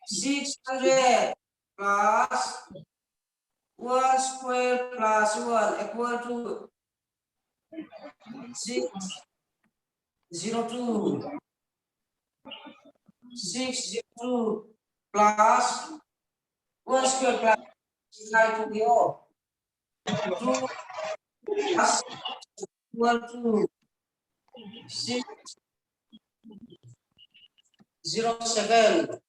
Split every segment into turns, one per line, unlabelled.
600 plus 1 square plus 1 equal to 6 02 6 02 plus 1 square plus 9 to the 2 plus equal to 6 0 7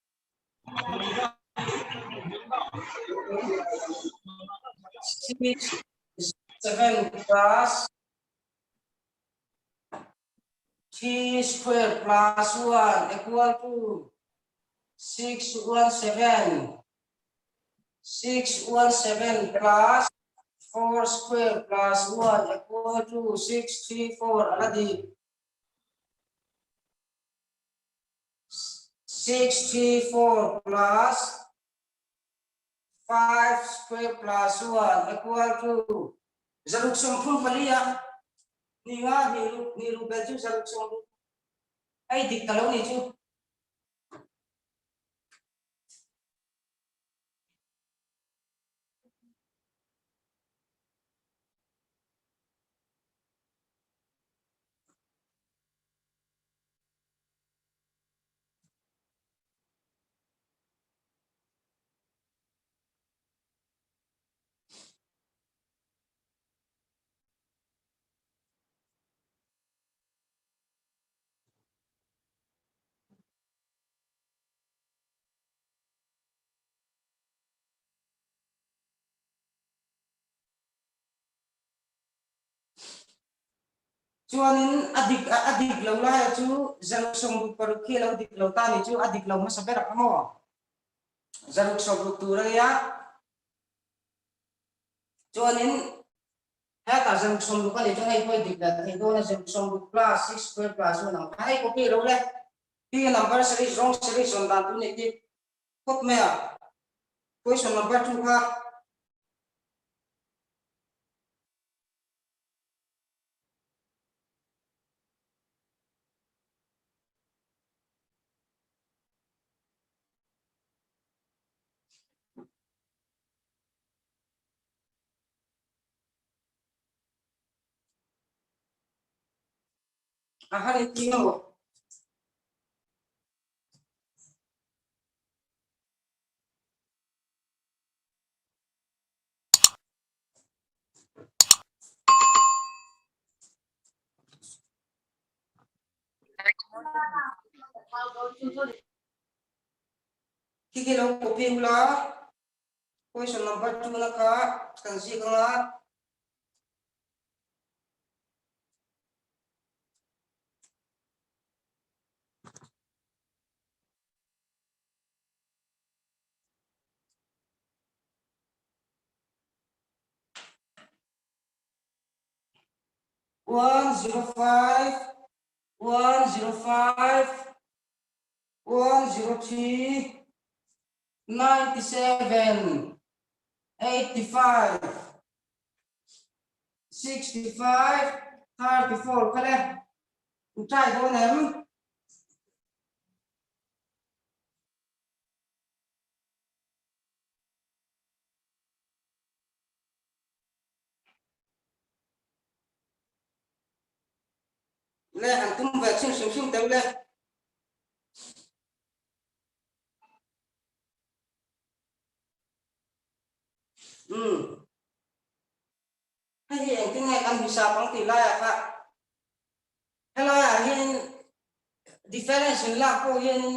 6 7 plus 3 square plus 1 equal to 6 1 7 6 1 7 plus 4 square plus 1 equal to 6 3 4 ala di 6 3 4 plus 5 square plus 1 equal to zaruk sawm thum pali a ni nga ni ruk ni ruk bel chu zaruk sawm ruk hei dik ta lo ni chu. Chuanin a dik a dik lo laia chu zaruk sawmruk paruk khi a lo dik lo ta ni chu a dik lo hmasa ber ang maw? Zaruk sawmruk tur a nia. Chuanin hetah zaruk sawmruk a nih chuan hei pawh i dik la thei dawn a, zaruk sawmruk plus six square plus one ang kha hei copy lo le. Ti number series wrong series rawn dan tur nih khi phawt mai a. Question number 2 kha A har in ti maw? Khi khi lo copy ula question number 2 na kha kan zik anga. 105, 105, 103, 97, 85, 65, 34 kha le. In try dawn em? Le han tum ve chhin hrim hrim teu le. Umm. Hei hi engtin nge kan hisap ang tih laiah kha helaiah hianin difference in lak pawh hianin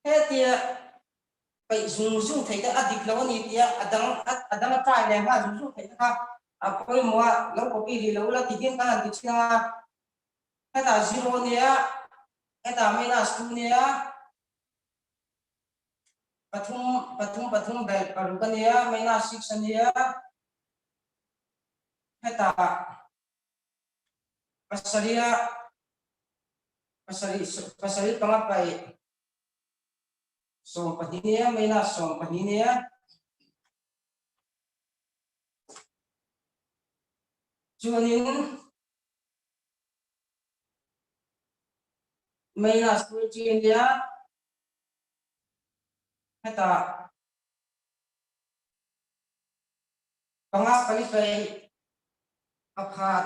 hetia peih zung zung theih te a dik lo a ni tia a dang a dang a try leh nghal zung zung theih te kha a pawimawh a, lo copy rih lo ula ti hian kan han ti thin ang a, hetah zero nia hetah minus 2 nia. Pathum pathum pathum belh paruk a nia, minus 6 a nia. Hetah pasarih pasarih pasarih panga paih 12 nia, minus 12 nia. Chuanin. Minus 20 a nia. Hetah panga pali paih pakhat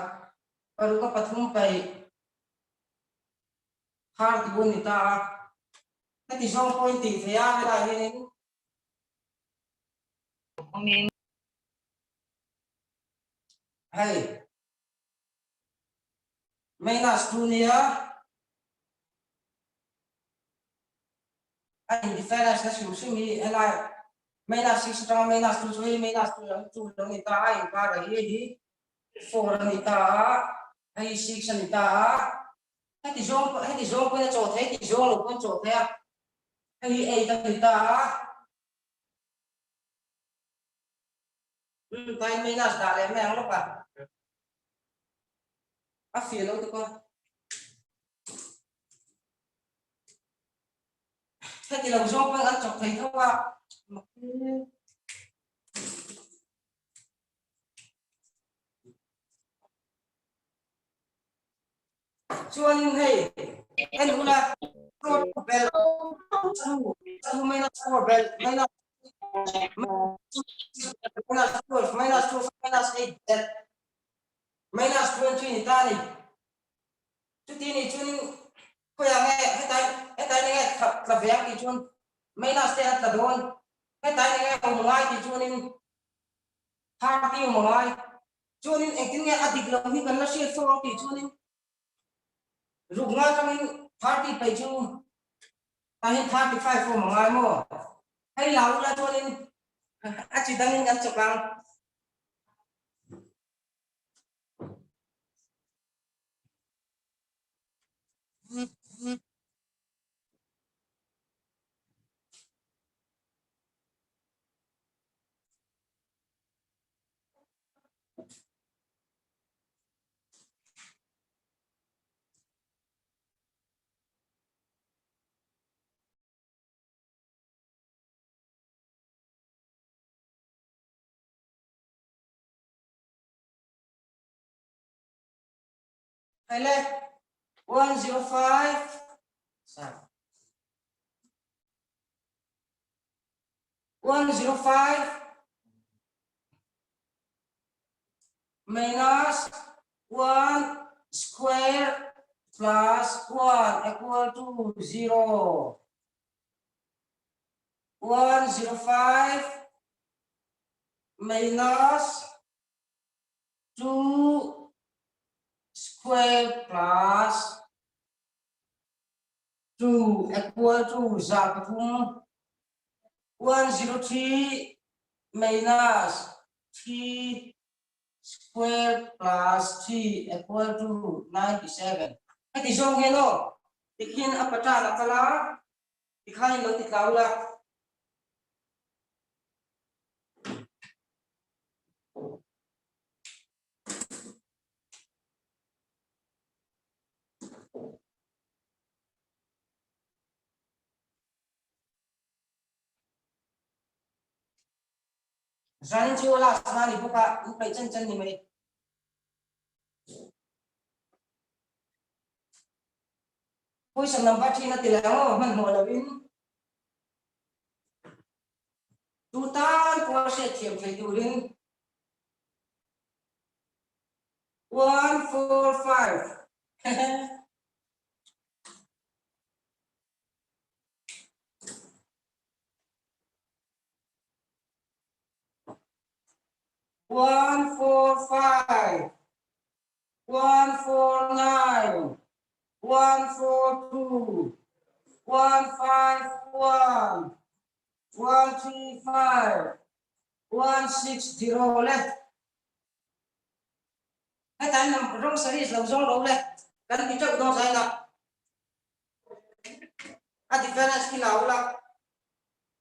paruk a pathum paih 31 ni ta a. Heti zawng pawhin tih theih a helaiah hianin. Hei minus 2 nia a in difference na hrim hrim hi helai minus 6 atanga minus 2 chu hei minus 2 lo 2 lo ni ta a inkar a hi hi 4 a ni ta a hei 6 a ni ta a heti zawng heti zawng pawhin a chawh thei heti zawng lo pawhin a chawh thei a hei hi 8 a ni ta a Umm tain minus dah leh mai ang lawk a. A fiah lo tuk a. Heti lo zawng pawh an chawk thei tho a. Chuanin hei en ula four bel two two minus four bel minus minus 12 minus 2 minus 8 bel minus 20 ni ta ni chuti ni chuanin khawiah nge hetai hetai nge tla ve ang tih chuan minus te an tla dawn hetai nge awm ngai tih chuanin 30 awm ngai Chuanin engtin nge a dik lo hi kan la hriat fo ang tih chuanin ruk nga atangin 30 peih chu tah hian 35 awm a ngai maw? Hei la ula chuanin a chi dangin kan chawk ang. Hei le 105 105 minus 1 square plus 1 equal to 0. 105 minus 2 square plus 2 equal to 3. 103 minus 3 square plus 3 equal to 97. Heti zawng hian aw, tikhin a patan a kal a, tikhain lo ti tlau la. Zanin chu last na ni bawk a, in peih chen chen ni mai. Question number 3 na ti leh ang aw, hmanhmawh lovin. Tu tan pawh a hriat thiam thei turin 1 4 5 One four five, one four nine, one four two, one five one, one three five, one six zero le. Hetlai lam rawng series lo zawng lo le kan ti teuh dawn zai la. A difference khi la ula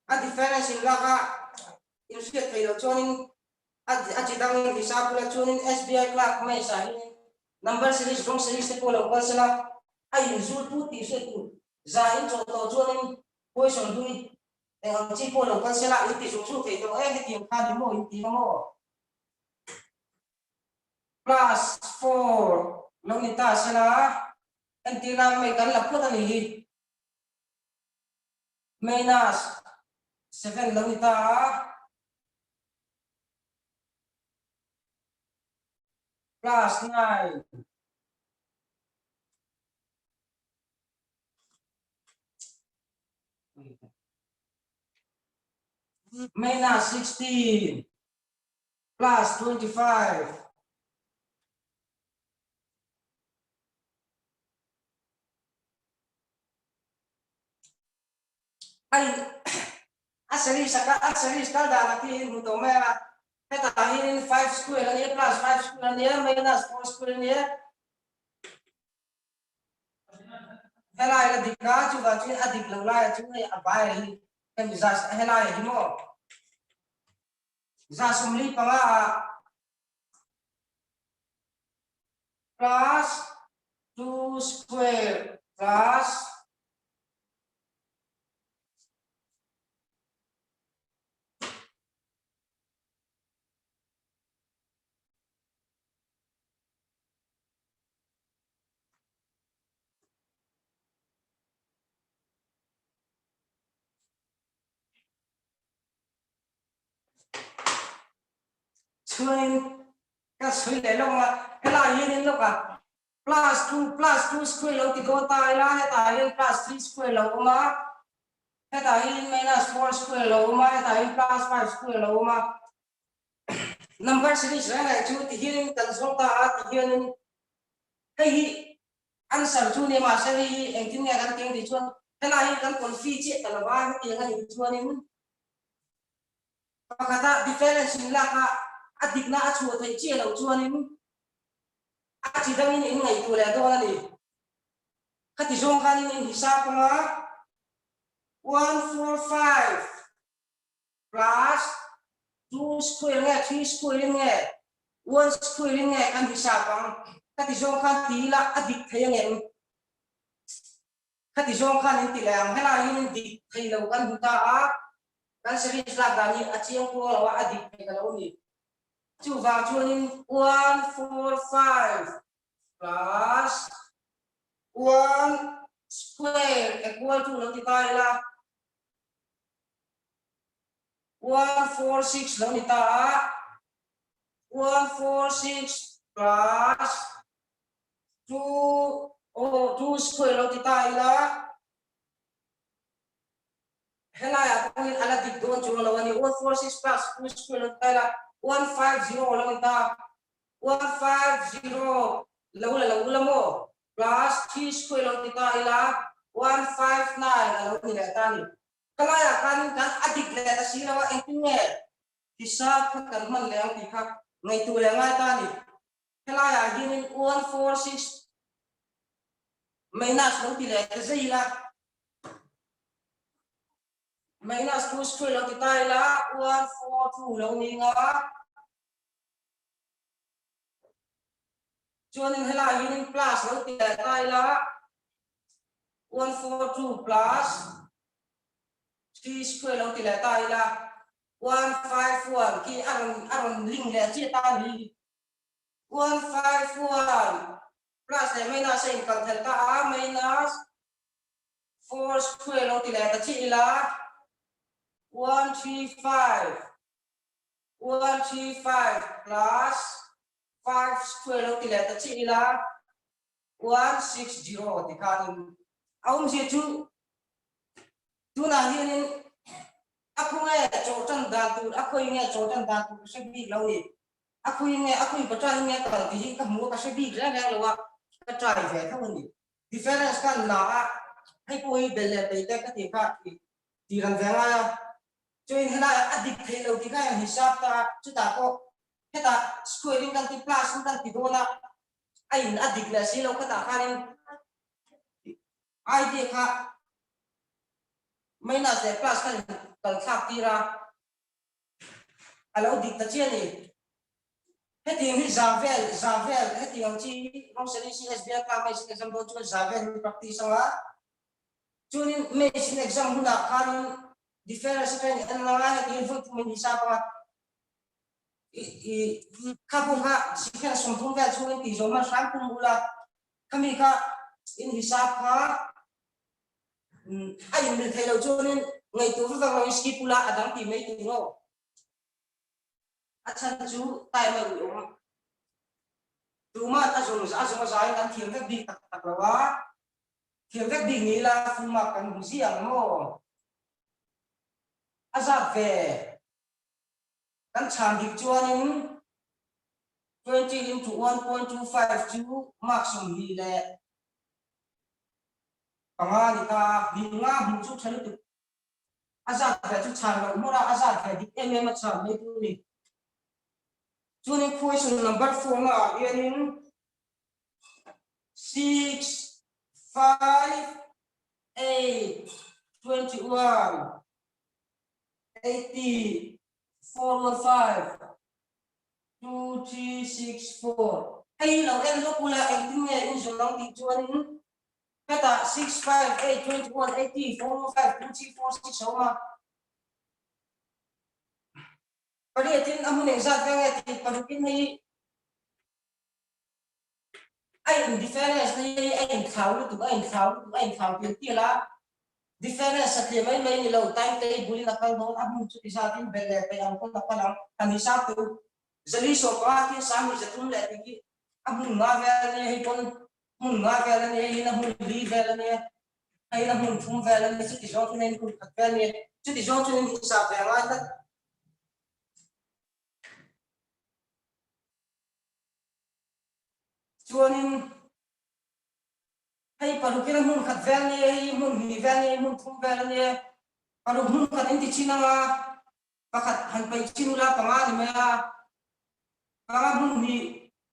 a difference in lak a in hriat theih loh chuanin a a chi dang in hisap ula chuanin SBI clerk mains ah hianin number series rawng series te pawh lo kal sela a in zul put tih hriat tur za in chawh tawh chuanin question hlui eng ang chi pawh lo kal sela in ti zung zung thei tawh em hetiang kha ni maw in ti ang aw. Plus 4 lo ni ta sela. Entir nan mai kan la phawt a nih hi. Minus 7 lo ni ta a. Plus 9. Minus 16 plus 25. A in a series a a series kal dan a khi hmu tawh mai a hetah hianin 5 square a nia plus 5 square a nia minus 4 square a nia helai la dik a chuvang chuan a dik lo lai a chu hei a vai a hi hemi za helai a hi maw 145 ah plus 2 square plus Chuanin ka sawi leh lawk a, helai hianin lawk a plus 2 plus 2 square lo ti dawn ta ila hetah hian plus 3 square lo awm a, hetah hian minus 4 square lo awm a, hetah hian plus 5 square lo awm a. Number series reng reng chu ti hianin kan zawng ta a, ti hianin hei hi answer chu nia mahse hei hi engtin nge kan tih ang tih chuan helai hi kan confi chiah ta lova hetiang a nih chuanin pakhata difference in lak a a dikna a chhuah theih chiah loh chuanin a chi dangin in ngaihtuah leh dawn a ni. Khati zawng khanin in hisap anga 145 plus 2 square nge 3 square in nge 1 square in nge kan hisap ang khati zawng khan ti ila a dik thei angem khati zawng khan in ti leh ang helai hian dik thei lo kan hmu ta a kan series lak dan hi a chiang kual lo a a dik thei ta lo a ni chuvang chuanin 1 4 5 plus 1 square equal to lo ti ta ila 146 lo ni ta a 146 plus 2 oh 2 square lo ti ta ila helai ah pawhin ala dik dawn chuang lo a ni 146 plus 2 square lo ti ta ila 150 lo ni ta 150 lo la lo ula maw plus 3 square lo ti ta ila 159 a lo ni leh ta a ni. Ka laiah khanin kan a dik leh ta si lo a, engtin nge hisap kha kan hman leh ang tih kha ngaihtuah leh ngai ta a ni. Helaiah hianin 146 minus lo ti leh ta zai ila, minus 2 square lo ti ta ila, 142 lo ni nga. Chuanin helaiah hianin plus lo ti leh ta ila, 142 plus 3 square lo ti leh ta ila 151 khi a rawn a rawn link leh chiah ta a ni 151 plus leh minus a inkal thelh ta a minus 4 square lo ti leh ta chiah ila 135 135 plus 5 square lo ti leh ta chiah ila 160 ti khanin a awmzia chu tunah hianin a khu nge chaw tan dan tur a khawi nge chaw tan dan tur ka hre bik lo ni a khui nge a khui patan nge kal tih hi ka hmu a ka hre bik reng reng lo a ka try ve tho a ni difference khan la a hei pawh hi bel leh peih te ka tih kha tih ran ve ngai a chuin helai a dik thei lo tih kha hian hisap ta chutah pawh hetah square in kan ti plus in kan ti dawn a a in a dik leh si lo khatah khanin idea kha minus leh plus khan in kal thlak tir a, a lo dik ta chiah a ni. Hetiang hi za vel, za vel, hetiang ang chi hi Rosary CSBI kha Mason exam dawn chuan za vel hi practice anga, chuanin Mason exam hunah khanin difference atangin en anga hetiang vawi thum in hisap anga, i kha pawh kha second 30 vel chhungin tih zawm hman hram tum ula, khami kha In hisap kha a inmil thei lo chuanin ngaihtuah vak vak loin skip ula a dang ti mai tur aw. A chhan chu time a uih awm a. Tuman a zawng a zawng a zaiin kan thiam vek bik tak tak lo a. Thiam vek bik ni ila full mark kan hmu ziah ang maw? A zat ve. Kan chhan dik chuanin 20 into 1.25 chu mark 25 ni ta a, hnih nga hmuh chu tha lutuk. A zat ve chu chhan loh hmawr a, a zat ve dik em em a chhan mai tur a ni. Chuanin question number four na ah hianin six, five, eight, 21, 80, 4, 1, 5, 2, 3, 6, 4. Hei lo en lawk ula engtin nge in zawh ang tih chuanin hetah 6, 5, 8, 21, 80, 4, 1, 5, 2, 3, 4, 6 a awm a. Pariatin a hmun engzat vel nge tih parukin hei a in difference na hi a inthlau lutuk a inthlau lutuk a inthlau tial tial a. Difference a tliah mai mai ni lo, time table in a kal dawn a hmun chu ti zatin belh leh peih ang pawn a kal ang. Kan hisap teh u. Zali 15 khi 10 300 leh tih khi a hmun nga vel a nia, hei pawn hmun nga vel a nia, hei in a hmun li vel a nia, hei in a hmun thum vel a nia, chuti zawng chuan hei in hmun khat vel a nia, chuti zawng chuan in hisap ve a ngai tlat. Chuanin hei paruk in a hmun khat vel nia, hei hmun hnih vel nia, hei hmun thum vel a nia, paruk hmun khat in ti chin anga pakhat han paih chin ula panga ni mai a, panga hmun hnih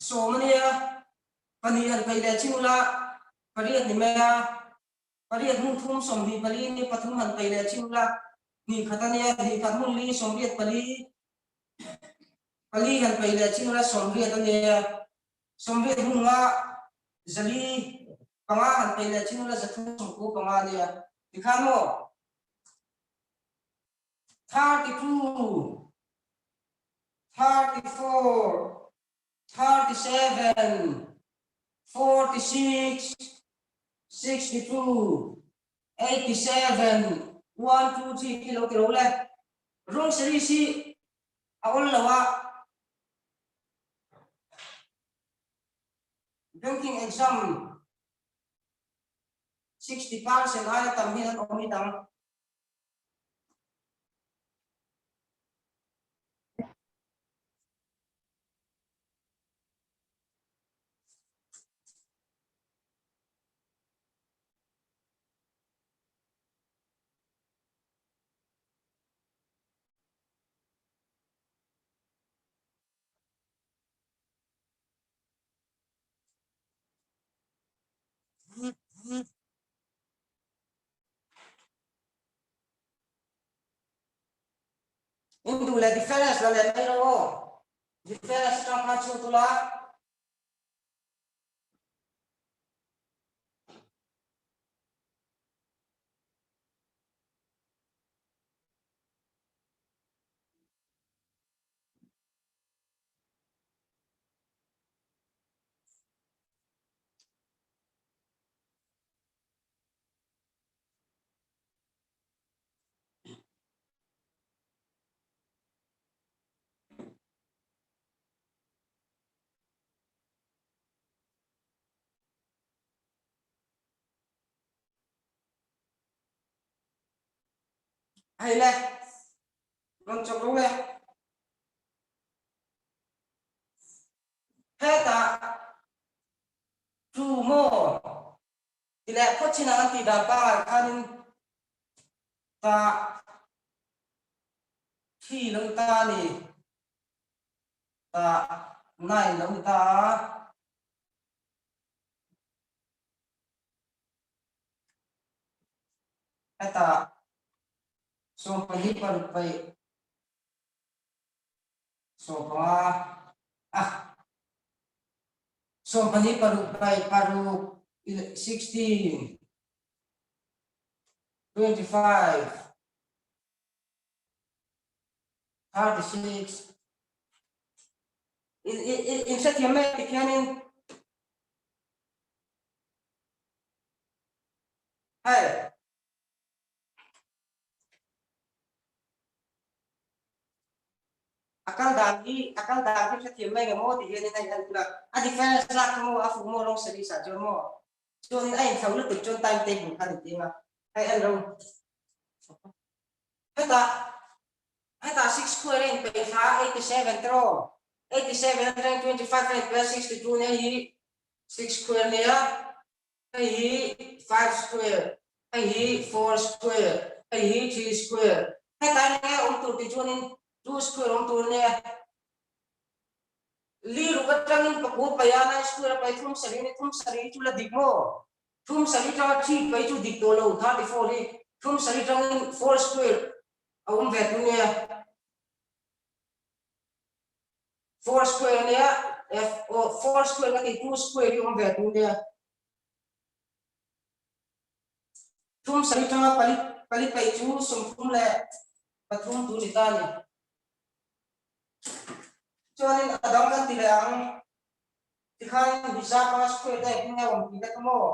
sawm a nia, pahnih han paih leh chin ula pariat ni mai a, pariat hmun thum 24 nia, pathum han paih leh chin ula hnih khat a nia, hnih khat hmun li 84. Pali han paih leh chin ula 80 a nia, 80 hmun nga 405 han paih leh chin ula 395 a nia. Tikhan maw? 32, 34, 37, 46, 62, 87, 1, 2, 3 khi lo ti lo le. Wrong series hi a awl lo a, banking exam 60% aia tam hian an awm hi dang. In duh leh difference la leh mai lo aw. Difference atang khan chhut ula. Hei le, rawn chawk ro le. Hetah tu maw ti leh phawt chin ang an tih dan pangngai khanin ta thi lo ni ta a ni, ta nine lo ni ta a. Hetah 12 paruk paih 15 ah 12 paruk paih paruk 16 25 36 in in in hrethiam mai tikhianin. Hei. A kal dan hi a kal dan hi hrethiam mai nge maw ti hian in a in en tur a, a difference lak chu maw a fuh maw long series ah chuan maw chuan in a inthlo lutuk chuan time table kha an inti ang a, hei en ro hetah hetah 6 square a inpeih thla a 87 tiraw 87 atang 25 a inpeih a 62 nia hi 6 square nia hei hi 5 square hei hi 4 square hei hi 3 square hetah eng nge awm tur tih chuanin 2 square awm tur nia Li ruk atangin pakua paih a, nine square a paih 30 ni, 30 chu la dik maw? 30 tanga three paih chu dik tawh lo, 34 hi 30 tangin four square a awm ve tu nia. Four square a nia, four square ka ti two square hi awm ve tu nia. 30 tanga pali pali paih chu 33 tu ni ta ni. Chuanin a dang kan ti leh ang. Tikhan Hisapa square te engtin nge awm tih te kha maw?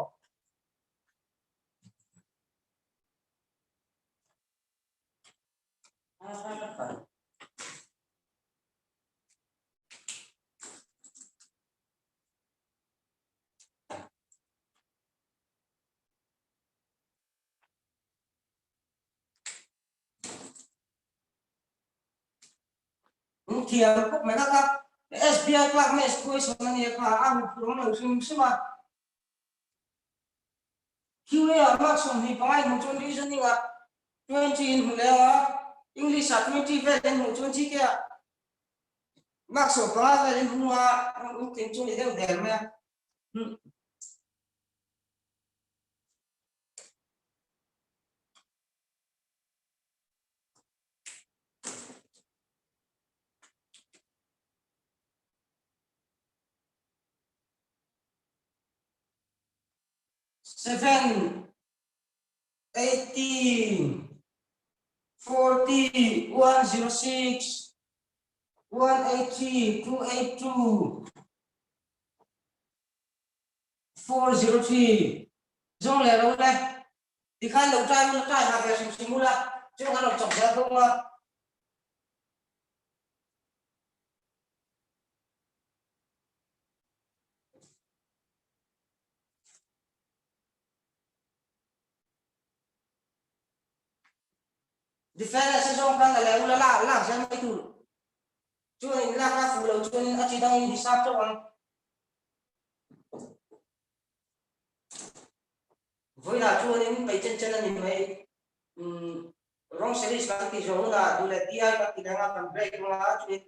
Thiam khawp mai kha kha SBI clerk nge question a nia kha a huphurh awm lo hrim hrim a. QA ah mark 25 in hmuh chuan reasoning ah 20 in hmu leh ang a, English ah 20 vel in hmuh chuan GK ah mark 15 vel in hmu a, tling chu ni deuh der mai a. 7, 18, 40, 106, 180, 282, 403. Zong leh lo le. Tikhan lo try ula try ha ve hrim hrim ula chuan an rawn chawk zel dawn a. Defender se zawng khan la leh ula lak lak zel mai tur. Chuan in lak a fuh lo chuan in a chi dang in hisap chauh ang. Vawiinah chuanin pei chen chen a ni mai. Wrong series kan tih zawh hunah duh leh DI kan ti leng a, kan break dawn a, chuan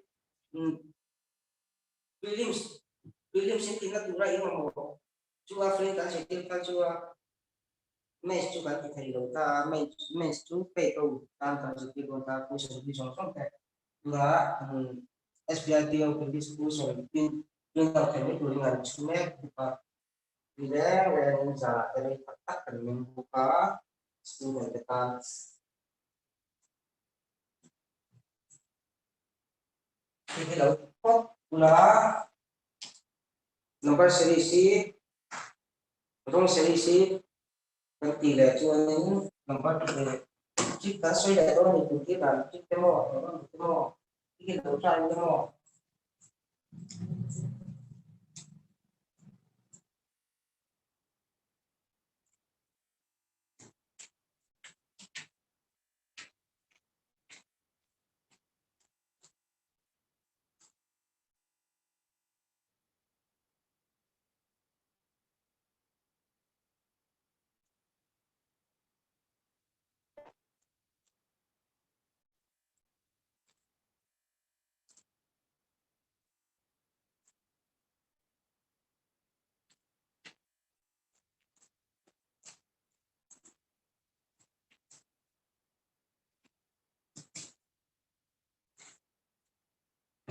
prelims prelims in tinna tura in mamawh chu a free kan zirtir kha chu a maths chu kan ti thei lo ta a, maths chu pay ho tan kan zirtir dawn ta a, question hi zawng zawng te tunah SBI PO police question print print out thei mai turin an chhu mek bawk a. Ni reng rengin zanah te rei tak tak kan meng bawk a, student te tan. Hei hi lo phawt ula, number series hi rawng series hi kan tih leh chuanin number leh chip kan sawi leh dawn a ni tih dan chip te maw rawng te maw hi lo try te maw.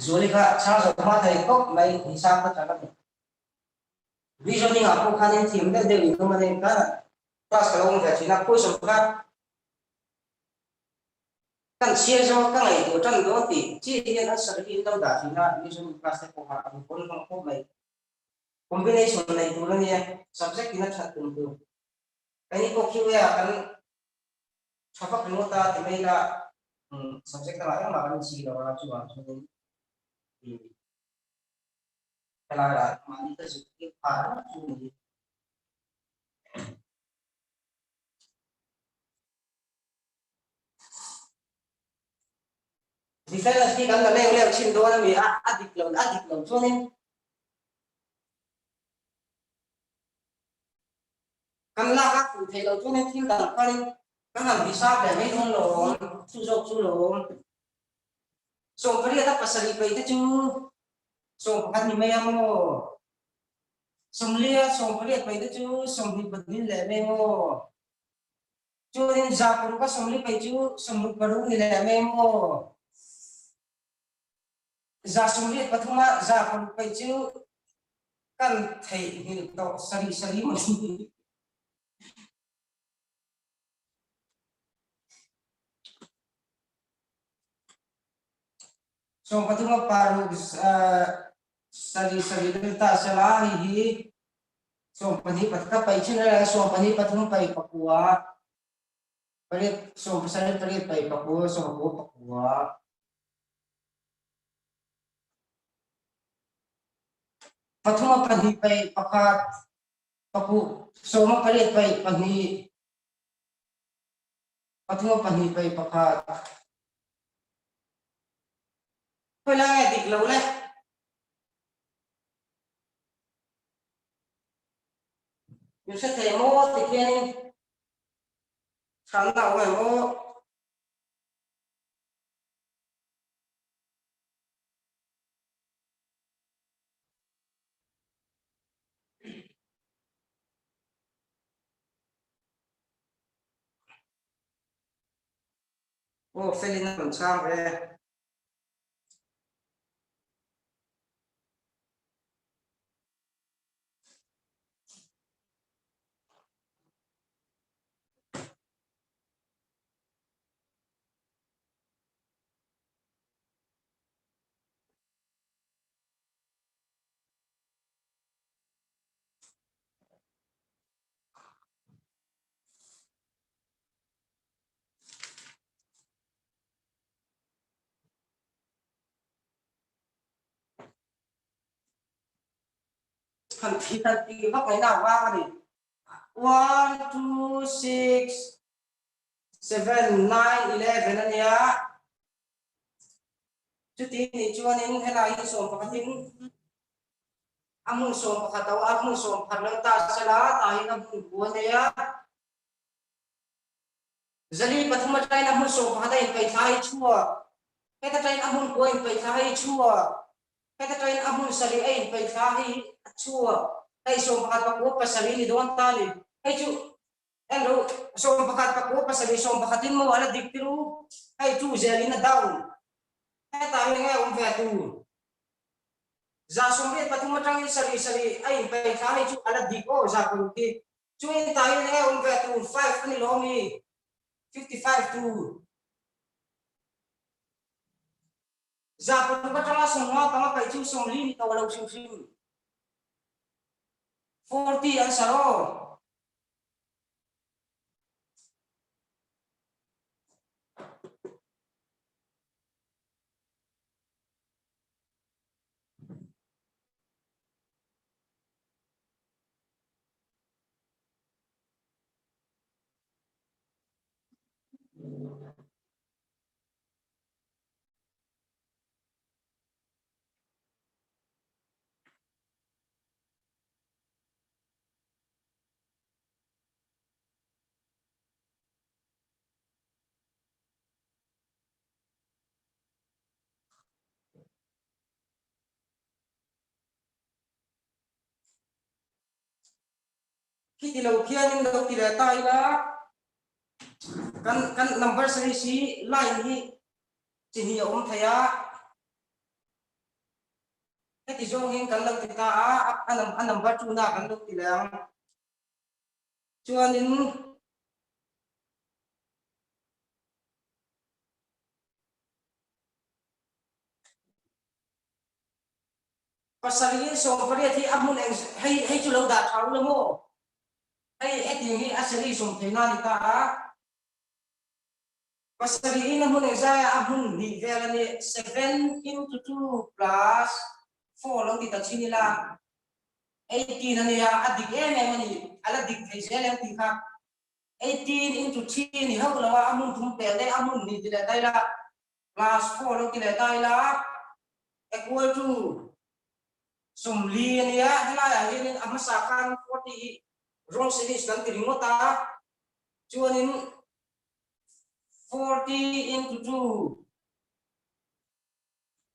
Zuali kha chhang zawh hma thei khawp mai hisap ka chak a ni. Reasoning ah pawh khanin thiam deuh deuh in awm a ni. Class ka lo awm ve thin a, question kha Kan chhiar zawng ka ngaihtuah tan dawn tih chiah hian an sawi hi in lo dah thin a, reasoning class te pawh a an pawn hlawm khawp mai. Combination nei tur a nia, subject in a that tum tur. Keini pawh QA ah kan tha vak ringawt a ti mai ila subject dangah engmah kan insi lo a chuvang chuanin helai ah mahni ka zuk tir phah ringawt chu ni. Defense hi kan la leng leng thin dawn a ni a, a dik lo a dik lo chuanin kan lak a fuh theih loh chuanin thil dang khanin kan han hisap leh mai dawn lo awm, chu zawk chu lo awm. Sawmpariat a pasarih paih te chu 11 ni mai a maw? Sawmlia 18 paih te chu 22 leh mai maw? Chuanin 600 a 40 paih chu 66 ni leh mai maw? 143 a 600 paih chu kan theihnghilh tawh sarih sarih maw ni? 13 a paruk sarih sarih deuh ta sela hei hi 12 pathum ka paih thin reng a 12 pathum paih pakua pariat 17 pariat paih pakua 19 pakua pathum a pahnih paih pakhat paku sawma pariat paih pahnih pathum a pahnih paih pakhat Khawilai nge dik lo le? Min hre thei maw ti khianin chhanna a awm em aw? Aw felin a rawn chhang ve. Han thi han ti vak mai na vang a ni. 1, 2, 6, 7, 9, 11 a nia. Chuti nih chuanin helai hi sawm pakhatin a hmun sawm pakhat a a hmun sawm pakhat lo ta sela tahin a hmun bu a nei a. 403 atangin a hmun 11 a inpeih thla hi chhuak. Heta atangin a hmun kua inpeih thla hi chhuak. Heta atangin a hmun sarih a inpeih thla hi a chhuak. Hei 11 pakua pasarih ni dawn ta ni. Hei chu en ru 11 pakua pasarih 11 in maw a la dik tir u. Hei chu zelin a down. Hetah hian nge awm ve tur. 183 atangin sarih sarih a inpeih thla hei chu a la dik aw 600 hi. Chuan ta hian enge awm ve tur five a ni lo ami? 55 tur. 600 atanga 50 panga paih chu 40 ni tawh lo hrim hrim. 40 an sar aw. Khi ti lo khianin lo ti leh ta ila kan kan number series hi line hi chi hnih a awm thei a heti zawng hian kan lo ti ta a a number two na kan lo ti leh ang chuanin Pasarih in 18 hi a hmun eng hei hei chu lo dah tha u la maw? Hei hetiang hi a series awm theihna a ni ta a. Pasarih in a hmun engzai a a hmun hnih vel a ni. 7 into 2 plus 4 lo ti ta chin ila 18 a nia, a dik em em a ni. A la dik thei zel em tih kha 18 into 3 ni hauh lo a, a hmun thum pel daih a hmun hnih ti leh ta ila plus 4 lo ti leh ta ila equal to 40 a nia. Helaiah hianin a hmasa khan 40 hi wrong series kan ti ringawt a, chuanin 40 into 2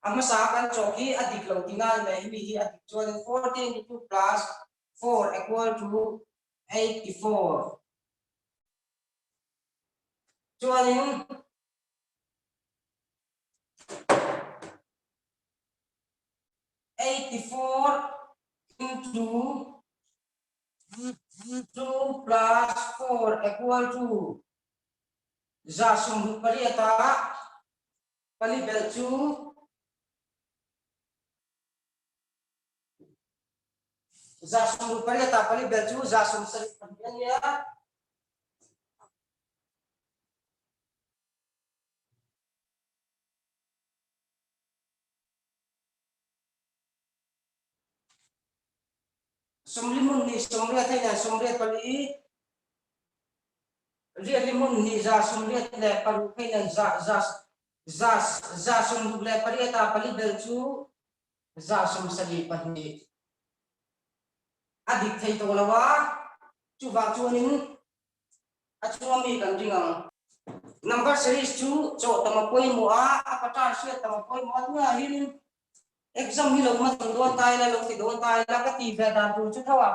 a hmasa kan chawk hi a dik lo tihna a ni mai, hemi hi a dik chuanin 40 into 2 plus 4 equal to 84 chuanin 84 into 2 plus 4 equal to 128 pali belh chu 128 ah pali belh chu 72 a nia. Sawmli hmun hnih 80 hei nen 84 riatli hmun hnih 186 hei nen za za za 168 ah pali belh chu 172 a dik thei tawh lo a, chuvang chuanin a chunga mi kan ring ang. Number series chu chawh tam a pawimawh a, a pattern hriat tam a pawimawh a, tunah hianin exam hi lo hmachhawn dawn ta ila, lo ti dawn ta ila ka ti ve dan tur chu tho a.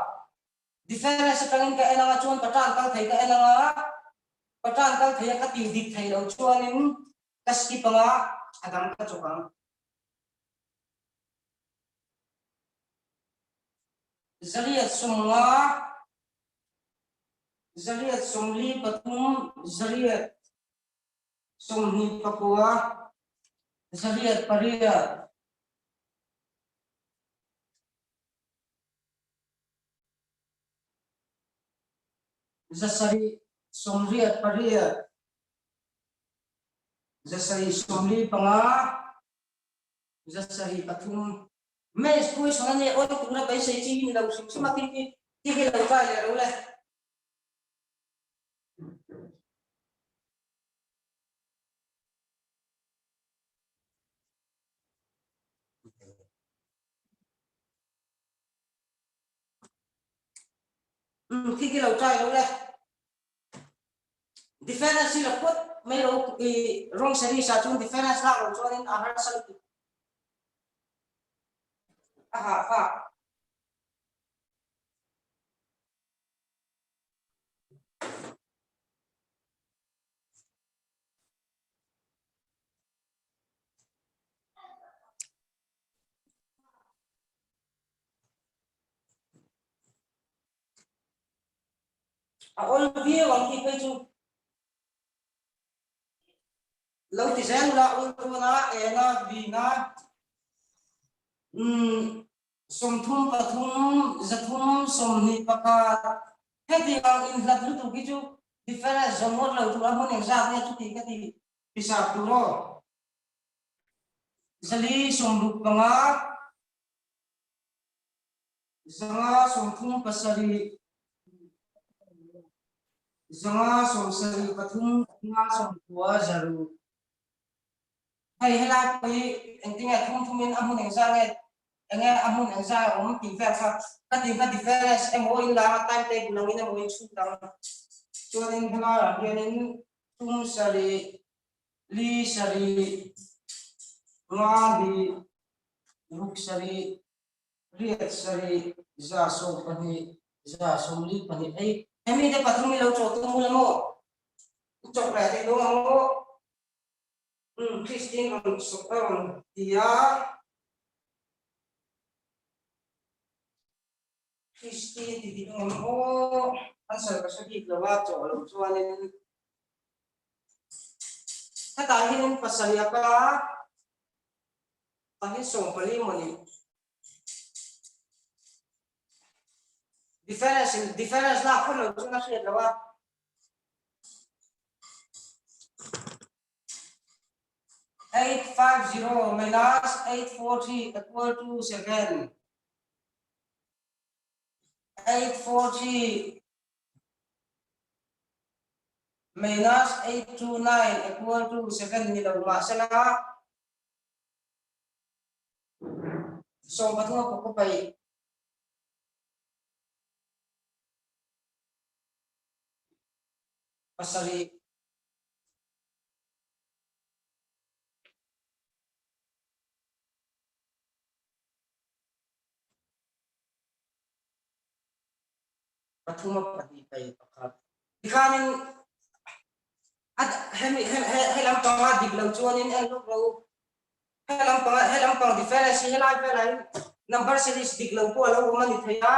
Difference atangin ka en anga chuan pattern kal thei ka en anga, pattern kal thei a ka ti dik thei lo chuanin ka skip anga a dang ka chawk ang. 850, 843, 29, 800. 788, 745, 73. Maths question a nia awi tura beisei chi hi ni lo hrim hrim a tin hi ti hi lo try leh lo le. Khi khi lo try lo le. Difference hi la phawt mai lo i wrong series ah chuan difference lak lo chuanin a harsa lutuk. A hah fak. A awl viau ang tih phei chu lo ti zel ula awl dawn a, eng a, vin a, umm 33, 321 hetiang inhlat lutuk hi chu difference zawm ngawt lo tur a hmun engzat nge chuti ka ti hisap tur aw. 465, 537, 573, 590 600. Hei helai pawh hi engtinge thum thumin a hmun engzah nge enge a hmun engzah a awm tih vel kha ka tih kha difference emaw in lar a time table angin emaw in chhut ang chuanin helaiah hianin thum sarih li sarih nga li ruk sarih riat sarih 12 142 hei hemi te pathum hi lo chawh tum ula maw i chawk leh theih dawn ang maw umm Christine rawn a rawn ti a. Christine ti dik ang maw answer ka hre bik lo a chawh loh chuanin hetah hianin pasarih a kal a tah hian 14 maw ni. Difference in difference lak phawt loh chuan a hriat loh a. 850 minus 843 equal to 7. 843 minus 829 equal to 7 ni lo mahsela 13 a pawh pai pasarih Pathum a pahnih pai pakhat. Tikhanin a hemi he he lampanga dik lo chuanin en lawk lo. He lampanga he lampang difference hi helai velah in number series dik lo pawh a lo awm a ni thei a,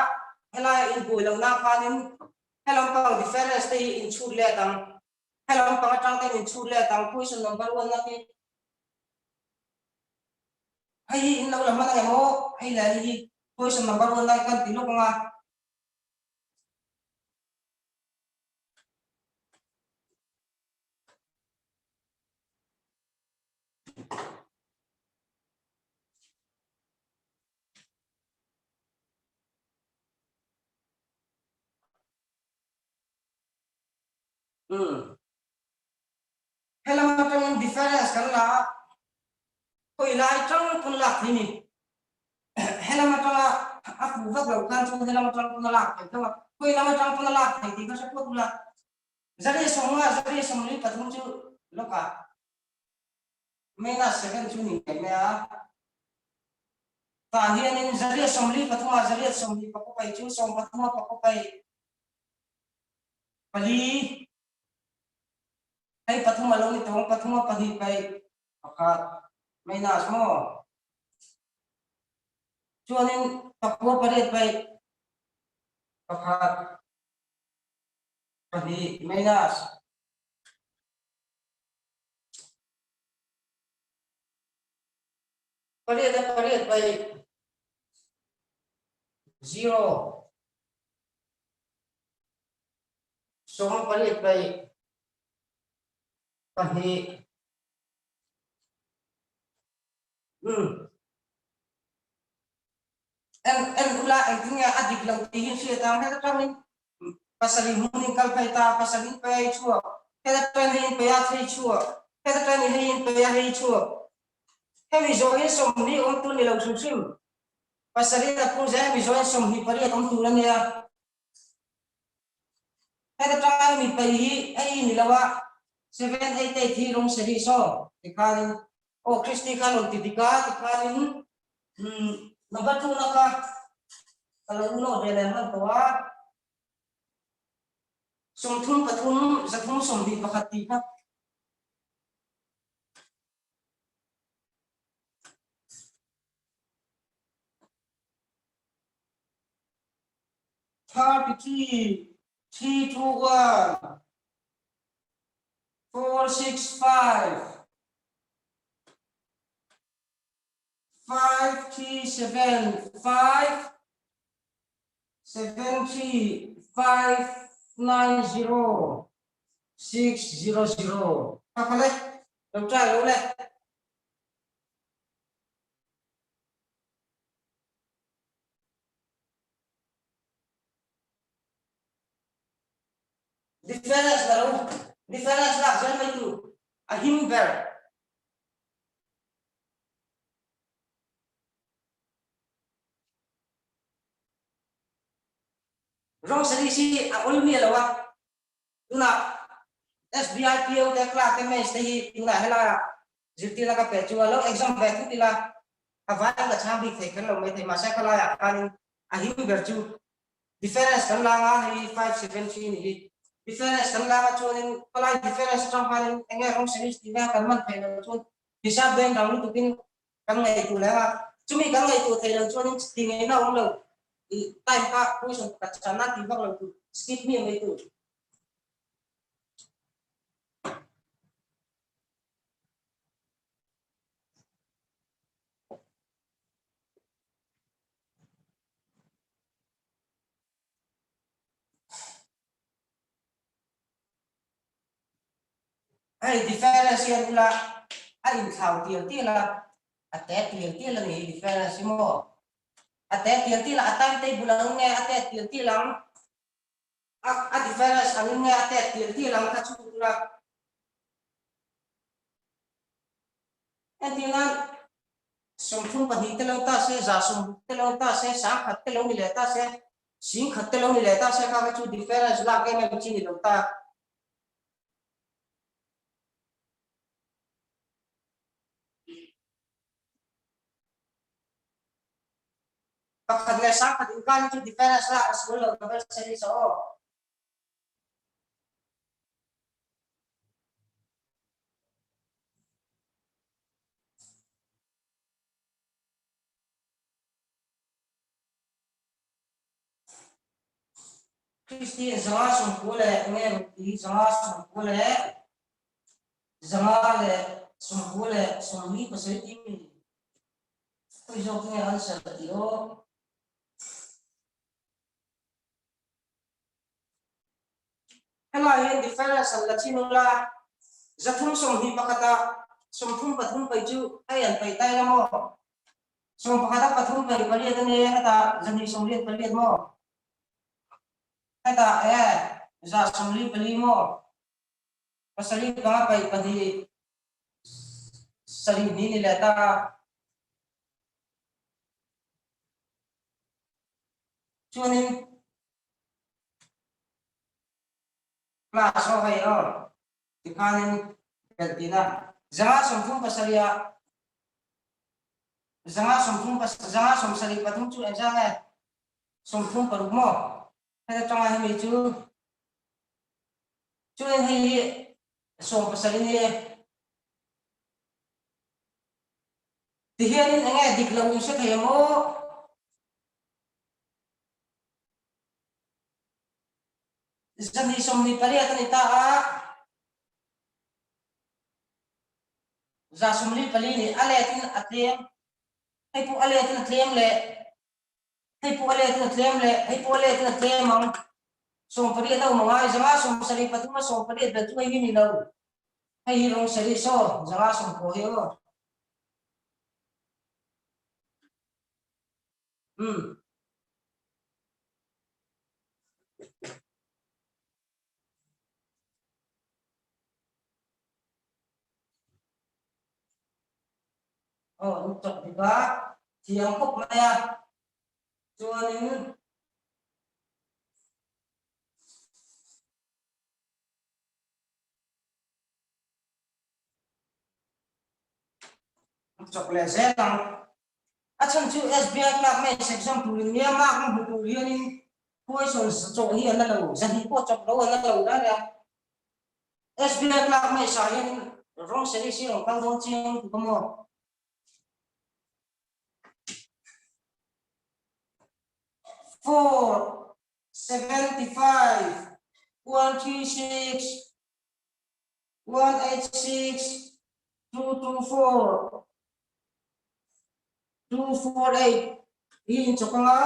helai a inbuai lohna khanin he lampang difference te hi inchhut let ang. He lampang atang ten inchhut let ang question number one na khi hei hi in lo la hman ang emaw hei leh hei hi question number one na kan ti lawk ang a. Umm. Helam atangin difference kan la a, khawi lai tang pawn lak thei ni. Helam atanga a fuh vak loh khan chuan helam atang pawn a lak thei tho a, khawi lam atang pawn a lak thei tih kha hre phawt ula. Zari sawmnga, zari sawmli pathum chu lawkah minus seven chu ni ngei mai a. Tah hianin zariat sawmli pathumah zariat sawmli pakua pai chu sawm pathuma pakua pai pali hei pathum a lo ni tawng pathuma pahnih pai pakhat minus maw chuanin pakua pariat pai pakhat pahnih minus pariat a pariat pai zero sawm pariat pai pahnih um en en ula engtin nge a dik lo tih hi hriat ang heta tangin pasarih hmunin kal phei ta pasarih pe hei chhuak heta tan hei in pe a thei chhuak heta tan hei in pe a hei chhuak hemi zawh hi 40 awm tur ni lo hrim hrim pasarih a pung zel hemi zawh hi 28 awm tur a nia heta tang mi pei hi hei ni lo a 7 8 8 hi rawng seri saw tikhanin aw Christy khan rawn ti dik a tikhanin Number 2 na kha ka lo note ve leh hman tawh a. 33 321 tih kha. 33 3 2 1 4 6 5 5 3 7 5 7 3 5 9 0 6 0 0 kha kha le lo try lo le difference la lo difference lak zel mai tu a him ber Rosary hi a awl miah lo a, tunah SBI PO te clerk te mains te hi tunah helaiah zirtirna ka pe chu a lo exam ve thut ila a vai ka chhang bik thei kher lo maithei mahse khalaiah khanin a him ber chu difference kan la nga hei 573 ni hi difference kan la nga chuanin khalai difference atang khanin enge rosary tih vel kan man thei lo chuan hisap den rang lutukin kan ngaihtuah leh a, chumi kan ngaihtuah thei lo chuanin ti ngaihna a awm lo, i time kha question pakhat chhanna tih vak lo tur, skip mi ang mai tur. Hei difference hian ula a inthlau tial tial a, a te tial tial a ni hi difference hi maw. A te tial tial a, a time table ang nge a te tial tial ang, a a difference ang nge a te tial tial ang kha chhut ula. Entir nan 32 te lo ta se, 160 te lo ta se, 1000 te lo ni leh ta se, 10,000 te lo ni leh ta se kha kha chu difference lak em em chi ni lo ta. Pakhat leh 10,000 inkar hi chu difference lak a sual lo double series a aw. Kristian 590 leh nge rupee 590 leh 590 leh 47 tih mi khawi zawk nge answer tih aw. Helai hian difference an la chin ula, 321 ah 33 paih chu hei an paih tai la maw? 11 ah pathum paih pariat a nia, hetah 298 maw? Hetah e 144 maw? Pasarih panga paih pahnih sarih hnih ni leh ta. Chuanin Class aw hei aw tikhanin belh tihna 537 ah 573 chu engzah nge 36 maw heta tanga hemi chu chuanin hei hi 17 ni e tihianin enge dik lo in hre thei maw 228 a ni ta a, 124 nih a letin a tlem, hei pawh a letin a tlem leh, hei pawh a letin a tlem leh, hei pawh a letin a tlem ang. 18 a awm ang a, 173 a 18 bel chu hei hi ni lo. Hei hi rawng series aw, 190 hi aw. Umm. Aw an chawp dik a, thiam khawp mai a, chuanin chawp leh zel ang. A chhan chu SBI clerk mains exam turin nia mark na hmu tur hianin question chawh hi an la lo, zahnih pawh chawp lo an la lo reng a. SBI clerk mains ah hianin wrong series hi a rawn kal dawn chiang lutuk a maw? Four, 75, 136, 186, 224, 248 hi inchawk anga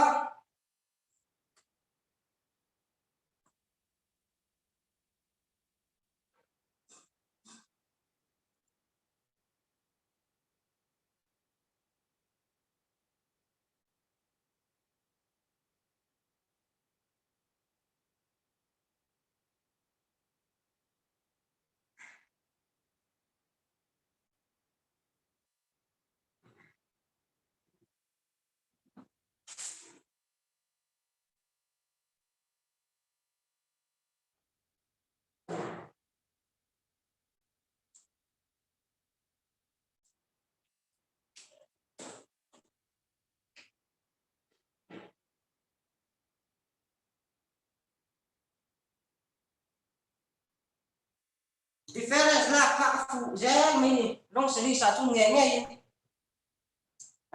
Difference lak kha a fuh zel mai ni rawng series ah chu ngei ngeiin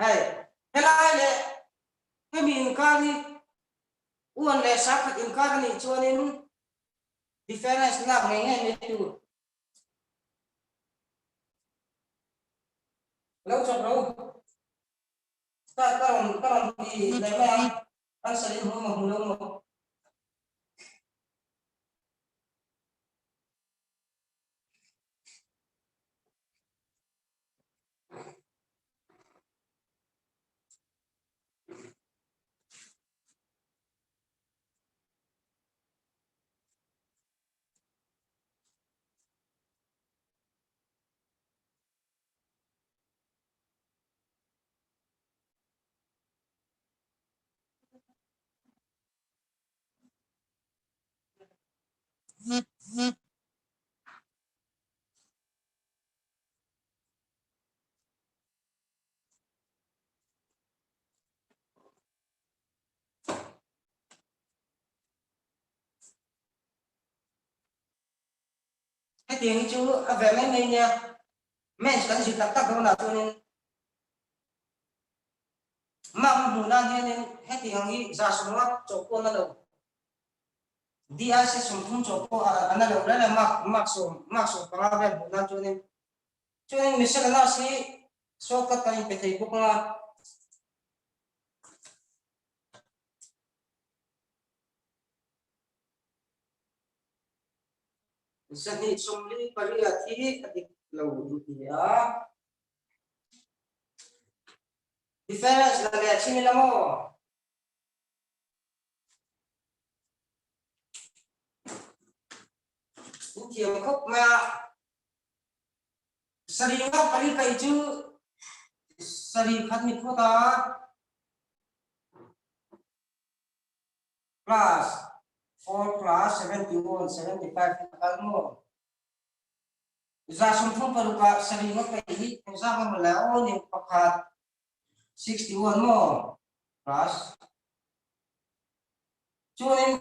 hei helai leh hemi inkar hi uan leh sakhat inkar a nih chuanin difference lak ngei ngei mai tur lo chawp ro ka ka rawn ka rawn ti leh mai ang answer in hmu maw hmu lo maw. Hetiang hi chu a ve mai mai nia. Maths kan zir tak tak dawnah chuanin mark hmuh nan hianin hetiang hi 150 chawh pawh a na lo. DIC 30 chawh pawh a na lo reng a, mark mark sawm mark 15 vel hmuh nan chuanin. Chuanin miscellaneous hi shortcut kan inpe thei bawk ang a. 248 hi a dik lo in ti a. Difference la leh chin ila maw? In thiam khawp mai a. Sarih nga pali kai chu sarih khat ni phawt a. Plus 4 plus 71 75 hi a kal maw? 36 ah sarih nga kai hi engzah nge maw le aw ni pakhat 61 maw plus chuanin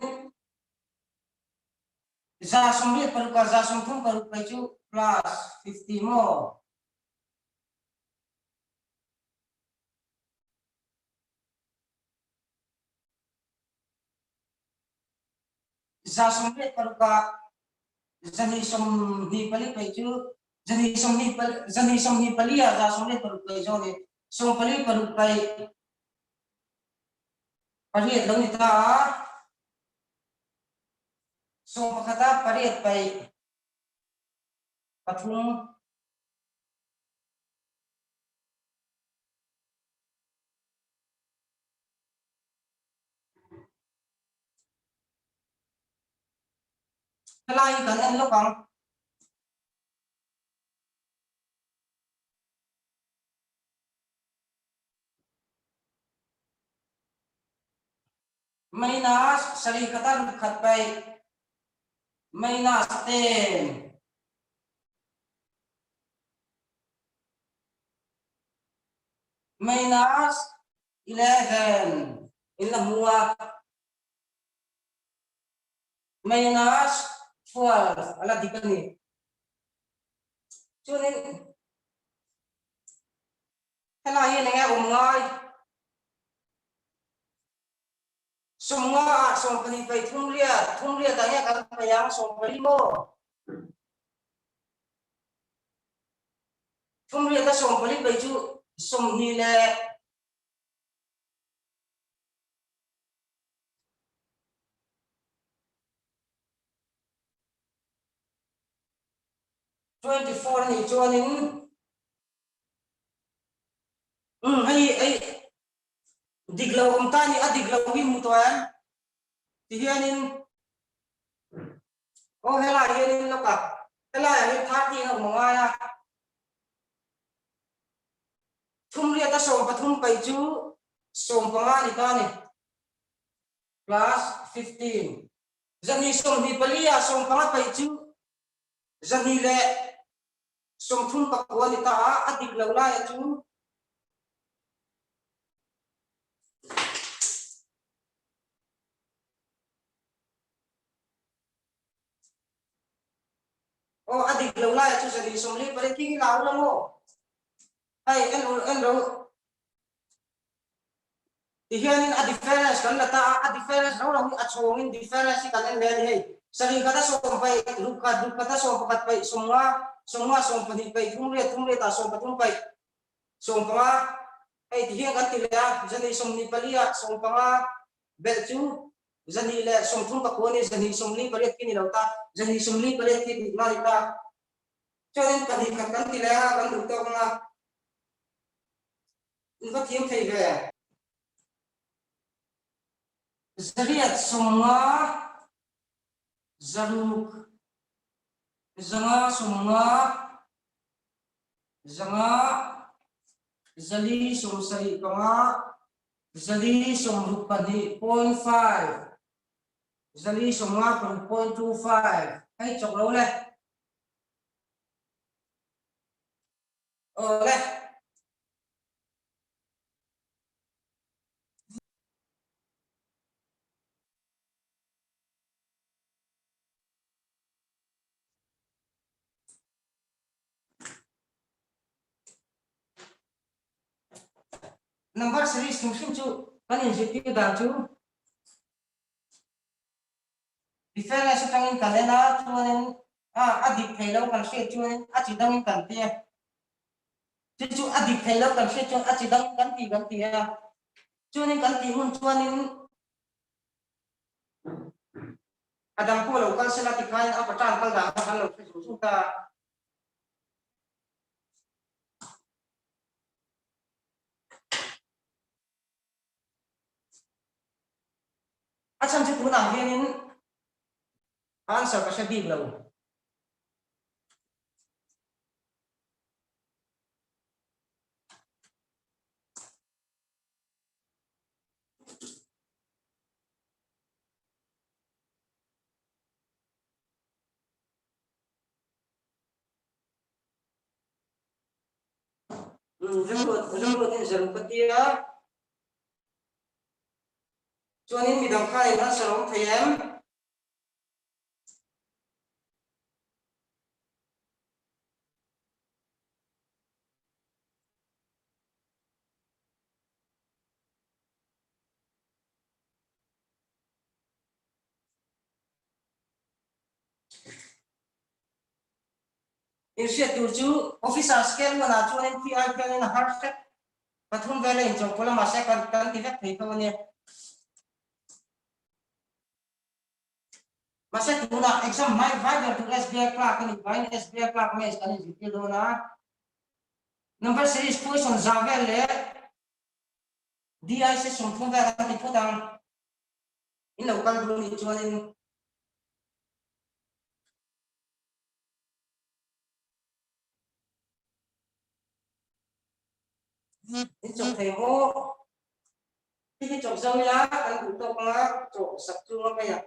126 ah 36 kai chu plus 50 maw? 126 ah 224 pei cu 224 ah 126 pei zawn i 46 pei pariat lo ni ta a 11 ah pariat pei pathum. Helai hi kan en lawk ang. Minus sarih khata ruk khat paih minus 10. Minus 11 in la hmu a. Minus 12 a la dik a ni. Chuanin helai hian enge awm ngai? 50 ah 12 paih thum riat, thum riat ah nge kan paih ang 14 maw? Thum riat a 14 paih chu 20 leh 24 a nih chuanin umm hei hei dik lo awm ta a ni a dik lo hi hmu tawh em tihianin aw helai hianin lawk a helai ah hian 13 a awm a ngai a thum riat a 13 paih chu 15 a ni ta a ni plus 15 224 ah 15 paih chu 239 a ni ta a, a dik lo lai a chu. Aw a dik lo lai a chu 248 khi hi lau la maw? Hei en ul en ro tihianin a difference kan la ta a, a difference ro ro hi a chhawngin difference hi kan en leh a ni hei. Sarih khat a sawm paih, ruk khat, ruk khat a 11 paih, 50, 50 20 paih, thum riat, thum riat ah 13 paih, 15 hei tihian kan ti leh a, 224 ah 15 belh chu 239 a ni, 248 khi ni lo ta, 248 khi dik lai ta. Chuanin pahnih khat kan ti leh a, kan duh tawk ang a, in va thiam thei ve. Zariat 50, zaruk, 550, 500, 475, 462 point five, 456 point two five, hei chawk lo le. Aw le. Number series hrim hrim chu kan inzirtir dan chu difference atangin kan en a, chuanin a a dik thei lo kan hriat chuanin a chi dangin kan ti a. Chu chu a dik thei lo kan hriat chuan a chi dangin kan ti kan ti a. Chuanin kan tih hun chuanin a dang pawh lo kal sela tikhain a paṭan kal dan kha kan lo hre zung zung ta a. A chhan chu tunah hianin answer ka hre bik lo. Remruat in zaruk a ti a. Chuanin midang khain answer a awm thei em? Inhriat tur chu Officer scale hmunah chuanin khi ai khianin a har hrep pathum vel a inchawhpawlh a mahse kan kan ti vek thei tho a nia. Mahse tunah exam hmai vai ber tur SBI clerk a nih vangin SBI clerk mains kan inzirtir dawn a. Number series question za vel leh DIC 30 vel kan ti phawt ang. In lo kal duh nih chuanin In chawk thei maw? Hi hi chawk zo ila kan duh tawk anga chawh sak chu nga mai a.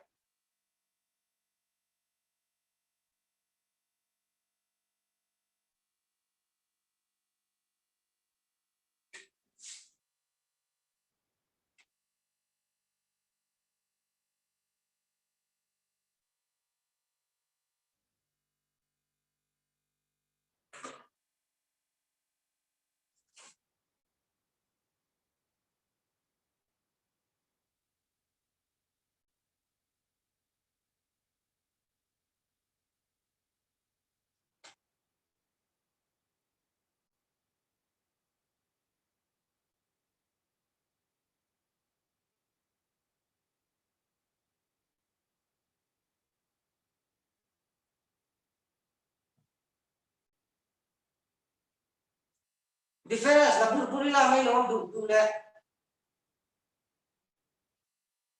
Difference la bur bur ila mai lo duh duh leh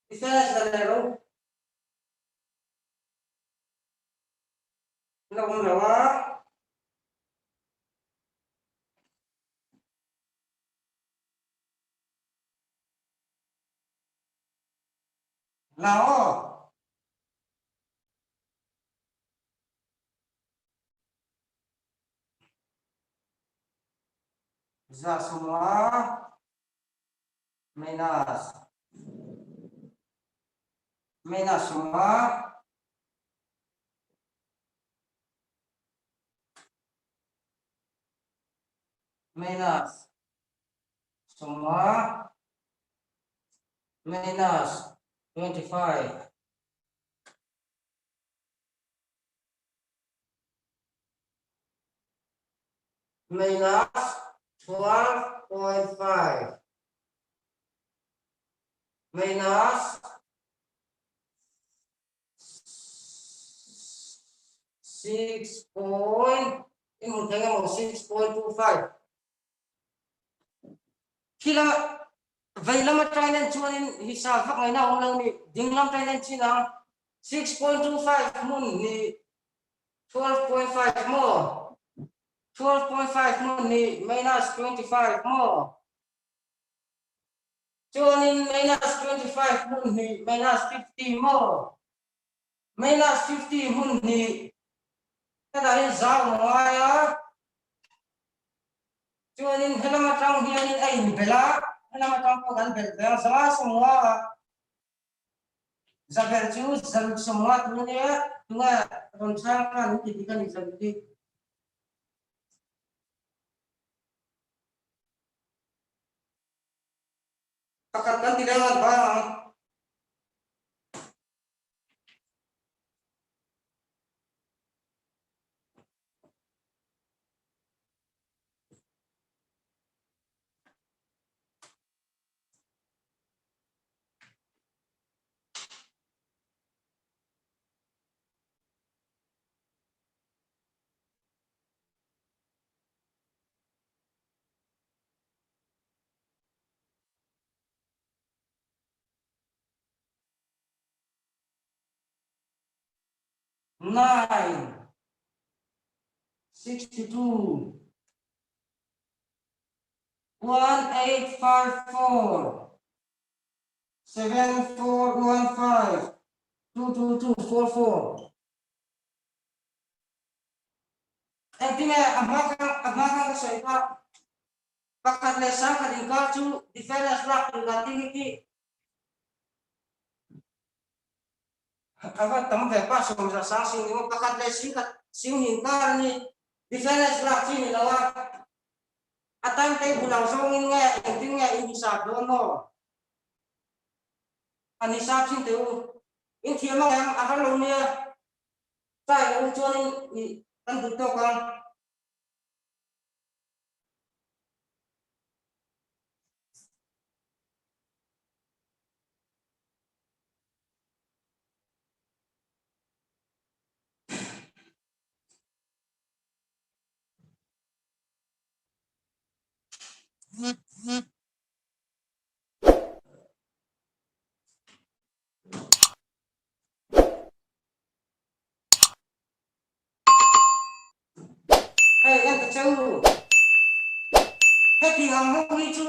difference la leh ro la awm lo a. La aw. Za sawma minus minus sawma minus sawma minus 25 minus 12.5 minus 6 point in hmu thei emaw 6.25 Khila vei lam atangin en chuanin hisap vak ngaihna a awm lo ni ding lam atangin en chin ang 6.25 hmun ni 12.5 maw 12.5 hmun ni minus 25 maw chuanin minus 25 hmun hnih minus 50 maw minus 50 hmun hnih hetah hian zau a ngai a Chuanin helam atang hianin a inbelh a, helam atang pawh kan belh ve a, zanga sawmnga a zabelh chu zaruk sawmnga tur a nia, tunge rawn chhang khan min ti dik a ni zaruk hi. Pakhat kan ti leng an bang ang. Nine, 62, 1854, 7415, 22244. Engtinge a hma kha a hma khan ka sawi kha pakhat leh sangkhat inkar chu difference lak tur dan ding hi khi a va tam ve pa sawmza sang sing ni maw pakhat leh singkhat sing inkar a ni difference lak chi ni lo a a time table ang zawngin nge engtin nge in hisap dawn maw an hisap chin teh u in thiam ang em a har lo nia. Chai lo chuanin i kan duh tawk ang. Hei en ta cheu. Heti ang ho hi chu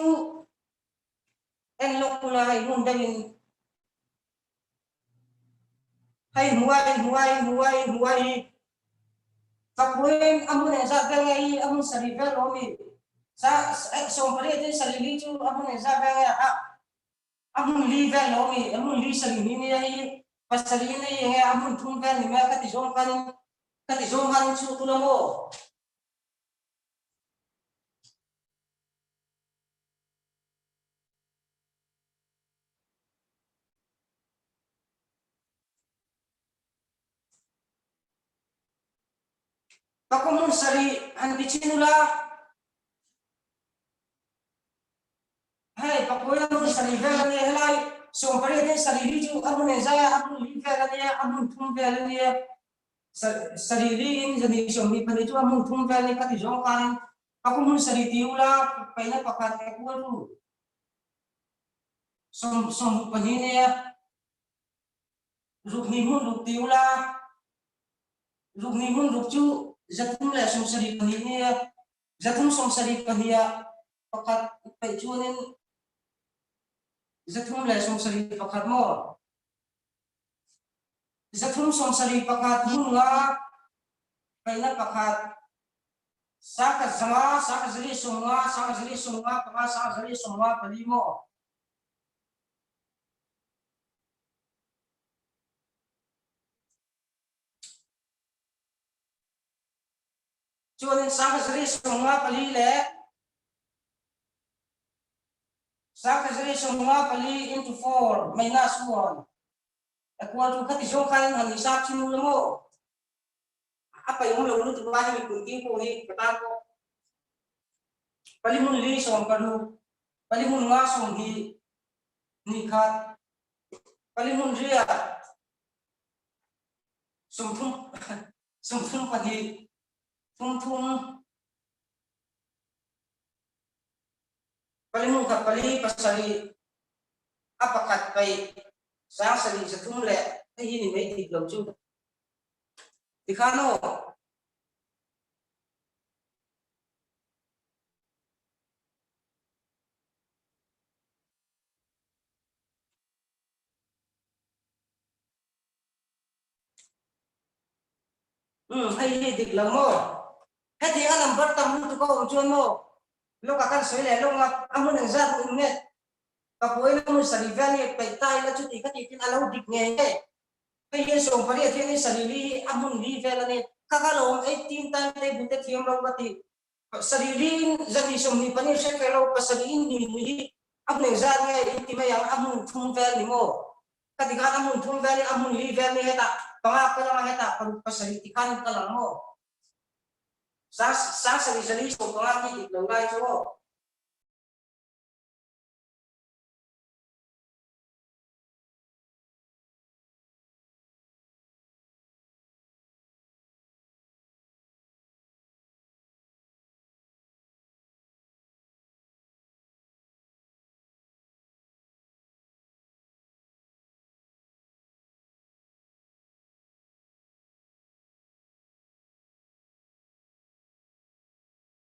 en lawk ula hei hmun deuhin hei hmuai hmuai hmuai hmuai hi Fapuin a hmun engzat vel nge hi a hmun sarih vel awm i sa sawmpariat in sarih li chu a hmun engzat vel nge a A hmun li vel lo mi, a hmun li sarih ni nia hi pasarih in ei enge a hmun thum vel ni mai a ka ti zawng khanin ka ti zawng khanin chhut ula maw? Ka hmun sarih han ti chin ula. Hei pakua a hmun sarih vel a nia, helai 18 in sarih li chu a hmun engzai a, a hmun li vel a nia, a hmun thum vel a nia, sarih li in zani 22 chu a hmun thum vel a nia ka ti zawng khanin pakua hmun sarih ti ula paihna pakhat equal to 62 nia, ruk hnih hmun ruk ti ula ruk hnih hmun ruk chu 372 nia, 372 ah pakhat peih chuanin 371 maw? 371 hmun nga peihna pakhat sangkhat zanga sangkhat zali sawmnga sangkhat zali sawmnga panga sangkhat zali sawmnga pali maw? Chuanin 1054 leh 1054 into 4 minus 1 equal to khati zawng khan han hisap chin ula maw? A paih awm lo lutuk a hemi kum king pawh hi ka tan pawh pali hmun li sawm paruk pali hmun nga 20 ni khat pali hmun riat 30 32 thum thum pali hmun khat pali pasarih a pakhat paih 70 300 leh hei hi ni mai dik lo chu tikhan aw. Umm hei hi dik lo maw? Heti a number tam lutuk a awm chuan maw? Lawk a kan sawi leh lawng a, a hmun engzat hmuh in nge? Ka puain a hmun sarih vel nge peih ta ila chuti ka tih tin a lo dik ngei nge? Hei hian 18 hian in sarih li hi a hmun li vel a ni. Kha kha lo awm 18 time table te thiam lo ka ti. Sarih li in zahnih 24 hre kher lo, pasarih in ni ni hi. A hmun engzat nge in ti mai ang, a hmun thum vel ni maw? Ka ti khan a hmun thum vel in a hmun li vel ni hetah panga kal anga hetah paruk pasarih ti khan in kal ang maw? Sang 70 45 khi dik lo lai chu aw.